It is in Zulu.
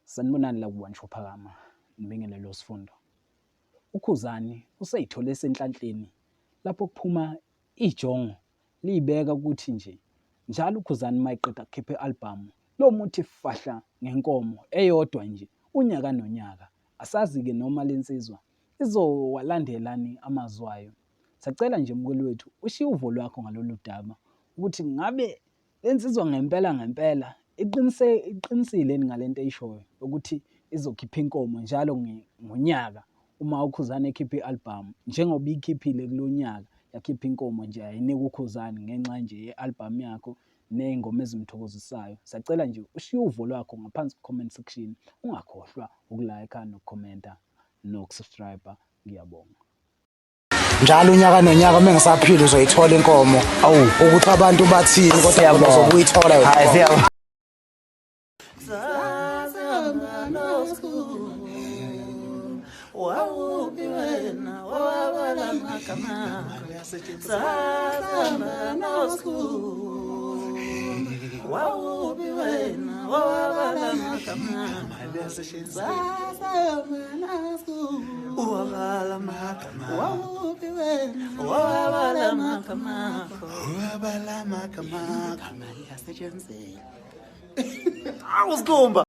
Sanibonani la ku-One Show Phakama, ngibingelele sifundo. UKhuzani useyithole esenhlanhleni lapho kuphuma ijongo liyibeka ukuthi nje njalo uKhuzani uma eqeda kukhipha i-albhamu lo muthi fahla ngenkomo eyodwa nje unyaka nonyaka. Asazi-ke noma le nsizwa izowalandelani amazwi ayo. Sacela nje mbukeli wethu ushiye uvo lwakho ngalolu daba ukuthi ngabe Le nsizwa ngempela ngempela iqinise iqinisile yini ngale nto eyishoyo ukuthi izokhipha inkomo njalo ngonyaka uma uKhuzani ekhipha i-albhamu njengoba iyikhiphile kulo nyaka yakhipha inkomo nje yayinika uKhuzani ngenxa nje ye-albhamu yakho ney'ngoma ezimthokozisayo. Siyacela nje ushiye uvo lwakho ngaphansi ku-comment section, ungakhohlwa uku-like-a nokukhomenta noku-subscribe-a. Ngiyabonga. Njalo unyaka nonyaka uma ngisaphila uzoyithola inkomo. Awu. Ukuthi abantu bathini kodwa Siyabonga. uzobe uyithola yona. Hayi siyabonga. Wawuphi wena wawabala amagama sasamba noskhulu wawuphi wena wawabala amagama sasamba noskhulu wabala amagama wawuphi wena wawabala amagama Wabala amagama. Igama liyasetshenziswa. Awu Skhumba.